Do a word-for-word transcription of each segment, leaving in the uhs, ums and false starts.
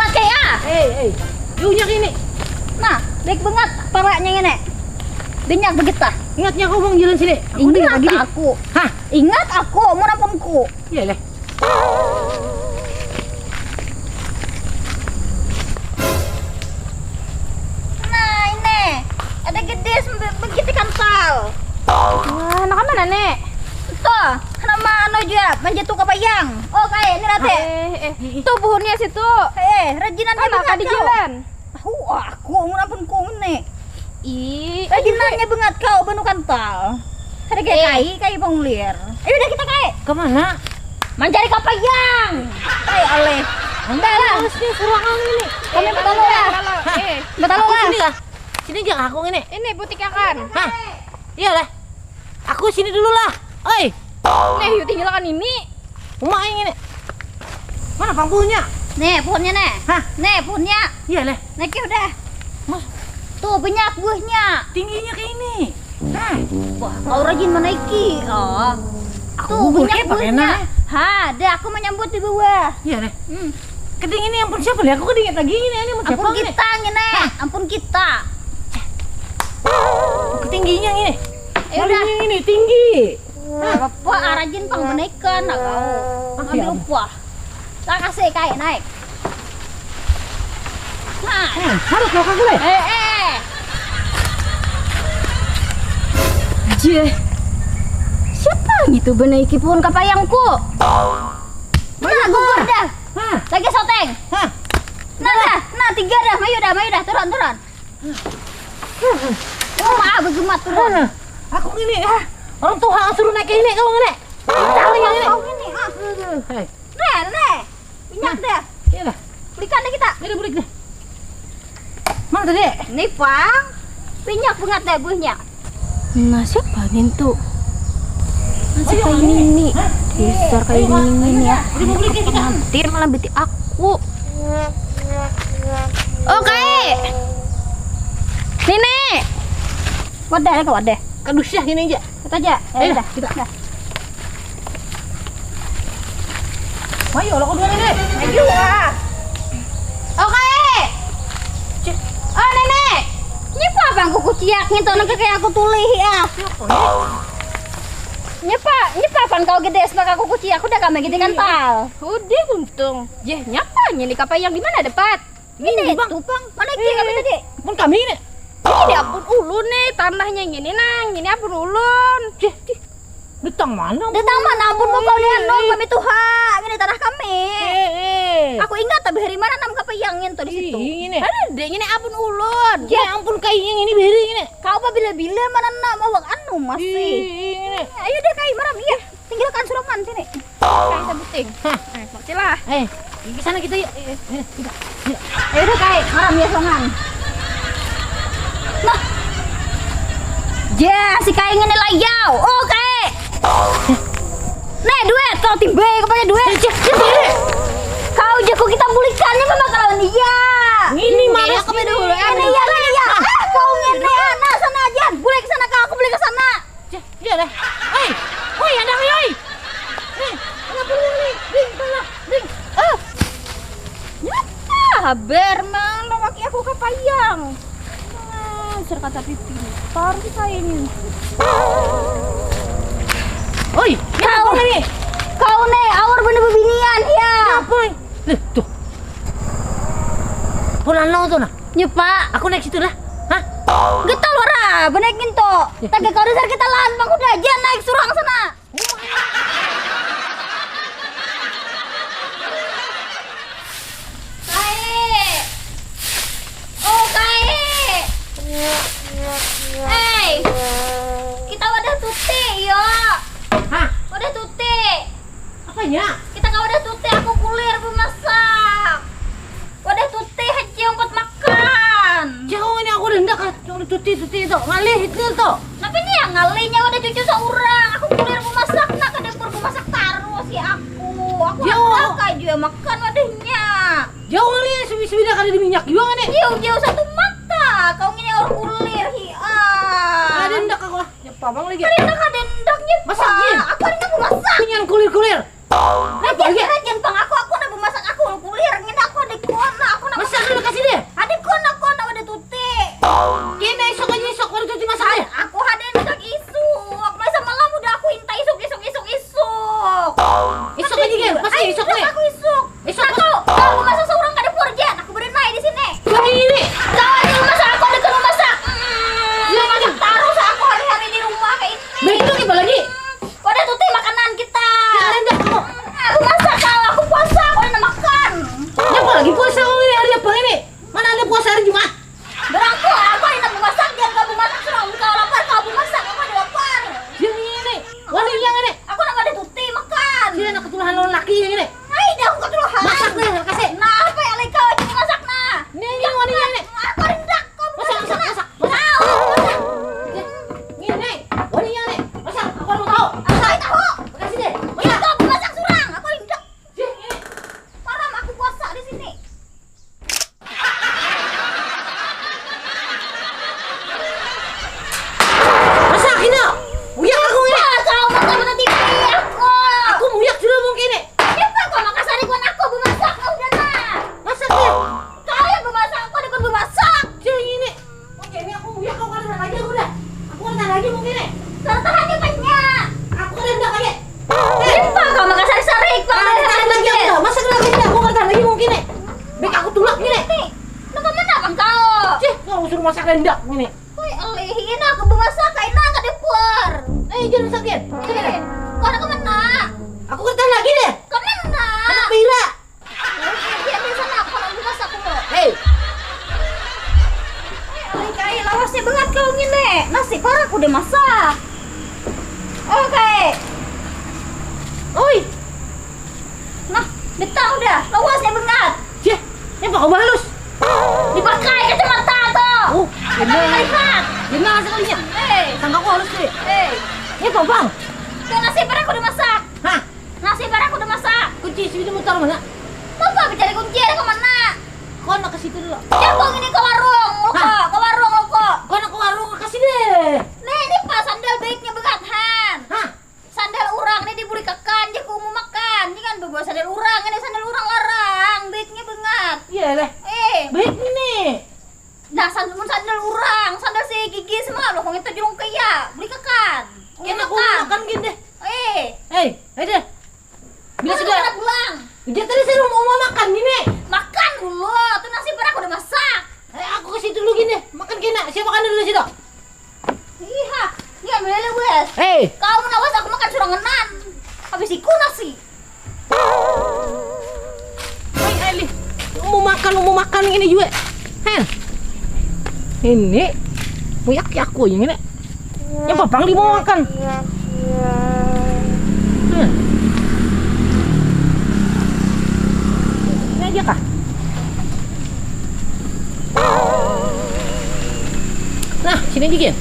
Kayak ah. Eh, eh. Iunya ini. Nah, baik banget paranya ini. Banyak begetah. Ingatnya aku mau jalan sini. Aku ingat lagi aku. Hah? Ingat aku, mau napunku. Iya deh. Nah, ini. Ada gede begitu kantal. Wah, anak mana, Nek? Tuh, nama anu juga, manjatuh ke payang. Oh, kayak ini rate. Eh, eh. Tuh pohonnya situ. Eh, rajinan dia banget di jalan. Aku, aku, mun ampun ku ngene. Ih, rajinan dia banget kau banu kantal. Kada kayak kai, kai pangulir. Ayo udah kita kai. Ke mana? Mencari kapayang. Kai oleh. Anda lah. Harusnya suruh kami ini. Kami betul lah. Eh, betul lah. Sini lah. Sini jangan aku ini. Ini butik akan. Hah? Iyalah. Aku sini dulu lah. Oi. Nih, yuk tinggalkan ini. Uma aing ini. Mana pang buhnya? Nih, pohonnya nih. Hah? Nih, pohonnya. Iya, leh. Naik ya udah. Mah. Tuh, banyak buahnya. Tingginya kayak ini. Nah. Wah, kau rajin menaiki. Oh. Aku tuh, banyak buahnya. Ha, ada aku menyambut di bawah. Iya, leh. Hmm. Keding ini ampun siapa, leh? Aku keding lagi ini, ini ampun siapa, ampun kita, ngene. Hah? Ampun kita. Ketingginya ini. Ya udah. Ini tinggi. Apa arajin pang menaikkan, nah kau. Ambil upah. Lah kasih kayak naik. Nah. Eh, harus lo kagule. Eh, eh. Jeh. Siapa gitu benaiki pohon kapayangku? Nah, gugur dah. Hah? Lagi soteng. Hah? Nah, dah. Nah, tiga dah. Mayu dah, mayu dah. Turun, turun. Oh, maaf, begemat turun. Hah? Aku gini, ah. Orang tua suruh naik ini, kau ngene. Cari yang ini. Kau ngene, ah. Aduh, hei. Nih, nih. Minyak dah. Iya dah. Belikan deh kita. Ini bulik deh. Mana tadi? Ini, Pang. Minyak banget deh buahnya. Nah, siapa nintu? Nah, siapa ini, ini? Dasar kayak ini, ini ya. Ini mau belikan kita. Nanti malah beti aku. Oke. Nini. Wadah, ada wadah. Kadusiah gini aja. Kita aja. Ya, ayo, udah, kita. Dah. Ayo, lo kedua ini. Ayo ah. Oke. Cik. Oh, Nenek. Nyepa bang kuku ciak ngintu nang kayak aku tulih ya. Siapa ini? Nyepa, nyepa pan kau gede sepak aku kuku ciak udah kami gede kan tal. Udah untung. Jeh, nyapa ini kapayang di mana dapat? Ini bang. Tuh bang, mana iki kami tadi? Mun kami ini. Ini ampun ulun nih tanahnya ini nang, ini ampun ulun. Cih, cih. Datang mana? Datang mana ampun mau kau lihat dong kami tuh ha, ini tanah kami. Eh, eh. Aku ingat tapi hari mana nam kapayangin tuh di situ. Ih, ini. Ada deh ini ampun ulun. Ya ampun kayak ini beri ini. Kau apa bila-bila mana nak mau anu masih. Ih, ini. Ayo deh kai maram iya. Tinggalkan suruman sini. Kai sabuting. Hah. Eh, maksilah. Eh, ke sana kita yuk. Eh, eh, kita. Yuk. Ayo deh kai, maram ya songan. Nah. Ja, si kai ngene layau. Oh, kai. Nih, duit, kau timbe kepada duit. Eh, cek, cek, cek. Kau jago kita bulikannya pembakalan iya. Ini mana kepada dulu? Ini ya, ini ya. Ah, kau ngene, nah sana aja. Bulik sana kau, aku bulik ke sana. Cih, iya dah. Hei, woi, ada woi. Hei, ada apa nih? Ding, tolong, ding. Eh. Nyapa habar mang lawaki aku kapayang. Ah, serkata pintar kita ini. Oi, kau nih. Kau nih, awar bener bebinian ya. Apa? Leh, tuh. Polanau tuh nah. Nyepa. Aku naik situ lah. Hah? Getol ora, benaik nginto. Taga kau dasar kita lahan bang udah aja naik surang sana. Kae. Oh, kae. Hei. Kita wadah tuti, yo. Hah? Wadah tuti. Apanya? Kita ka wadah tuti, aku kulir bemasak. Wadah tuti haji umpat makan. Jauh ini aku udah hendak ah, tuti tuti itu ngalih itu tuh. Tapi ini yang ngalihnya wadah cucu seorang. Aku kulir bemasak nak ke dapur bemasak terus ya aku. Aku hendak aja makan wadahnya. Jauh ngalih subi subi dah kada di minyak juga nih. Jauh jauh satu mata. Kau ini orang kulir hi ah. Ada hendak aku ah. Nyapa bang lagi. Ada hendak ada hendaknya. Masak jin. Aku ada hendak masak. Ini yang kulir kulir. Rajan, rajan pang aku, aku nak bemasak aku kulir ngini aku ada kuana Suruh masak rendak ini. Woi, alih, ini aku bemasak, kaina ka dapur. Eh, jangan masak, Din. Eh, kau nak kemana? Aku kertas lagi deh. Kemana? Anak Bira. Dia di sana, aku nak bemasak dulu. Hei. Eh, alih, kai, lawasnya banget kau ngini. Nasi parak udah masak. Oke. Oi. Nah, betah udah. Lawasnya banget. Cih, ini apa kau balus? Dipakai kacamata tuh. Oh, benar. Lihat. Benar sekalinya. Eh. Sangka aku halus deh. Eh. Ini apa, Bang? Tuh nasi parak udah masak. Hah? Nasi parak udah masak. Kunci sini mutar mana? Bapak mencari kunci ada kemana? Kau nak ke situ dulu. Jago ini ke warung, lo kok, ke warung lo kok. Kau nak ke warung, kasih deh. Nih, ini pas sandal baiknya banget, Han. Hah? Sandal urang nih dibulikakan, jago umum makan. Ini kan bawa sandal urang, ini sandal urang larang, baiknya banget. Iya deh. Eh. Baik nih. Nah, sandal, mun sandal urang, sandal si gigi semua lo, kong itu julung kaya, bulikakan. Kena aku makan gini deh. Eh. Hei, ayo deh. Bila sudah pulang. Dia tadi saya mau makan gini. Makan dulu, tuh nasi parak udah masak. Eh, aku kasih dulu gini. Makan kena. Siapa makan dulu situ? Iya, ini ambil aja, Wes. Hei. Kau menawas aku makan suranganan. Habis iku nasi. Hei, Eli. Mau makan, mau makan ini juga. Hen. Ini. Muyak ya aku yang ini. Yang papang di bawah makan. Hmm. Ini aja kah? Nah, sini aja, Gin.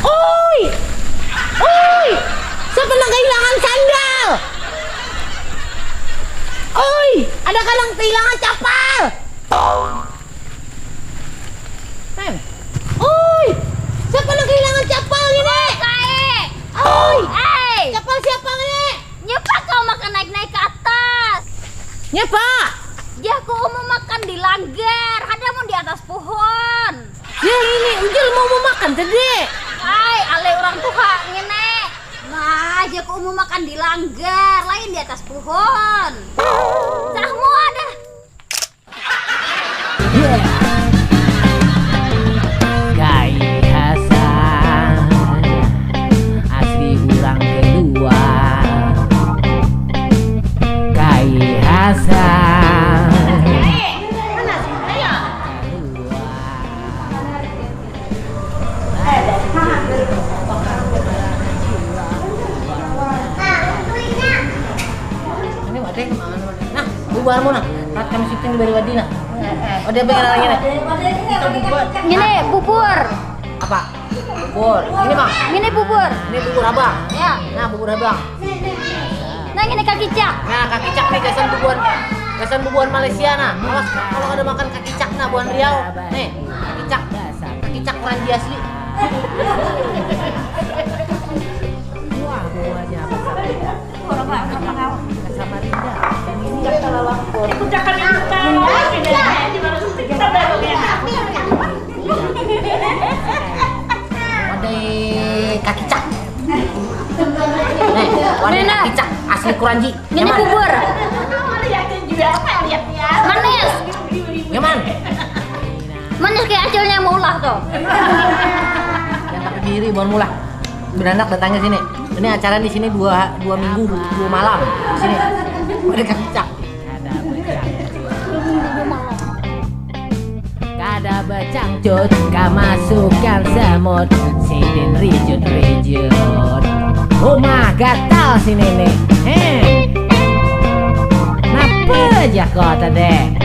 Oi! Oi! Siapa nang kehilangan sandal? Oi! Ada kalang kehilangan capal? Oi! Siapa nang kehilangan capal ini? Kae. Oi! Hei! Capal siapa ini? Nyapa kau makan naik-naik ke atas? Nyapa? Jah ku mau makan di langgar, ada mun di atas pohon. Ya ini, Ujul mau memakan tadi. Hai, ale orang tua ngene. Nah, jah ku mau makan di langgar, lain di atas pohon. Cahmu ada. Kai Hasan asli urang kedua. Kai Hasan. Ini ada yang mana? Nah, bubar mu nah. Kat kami syuting di Bariwadi nah. Oh, dia pengen lagi nih. Kita bubar. Ini bubur. Apa? Bubur. Ini, Bang. Ini bubur. Ini bubur abang. Ya. Nah, bubur abang. Nah, ini kakicak. Nah, kakicak nih gasan bubuhan, gasan bubuhan Malaysia nah. Awas kalau ada makan kakicak nah, buhan Riau. Nih, kakicak. Kakicak Ranji asli. Wah, buahnya apa? Samarinda. Samarinda. Ini udah kalau lapor. Udah kami buka. Kita baru ya. Wadai kakicak. Nih, wadai kakicak asli Kuranji. Ini bubur. Manis. Nyaman. Manis kayak acilnya maulah tuh. Yang tapi diri bukan maulah. Beranak datangnya sini. Ini acara di sini dua dua minggu dua malam di sini. Wadai kakicak. Kada bacangcut, kamasukan semut, sidin rijut-rijut. Uma gatal si nenek. Heh. Napa jah kau tadi?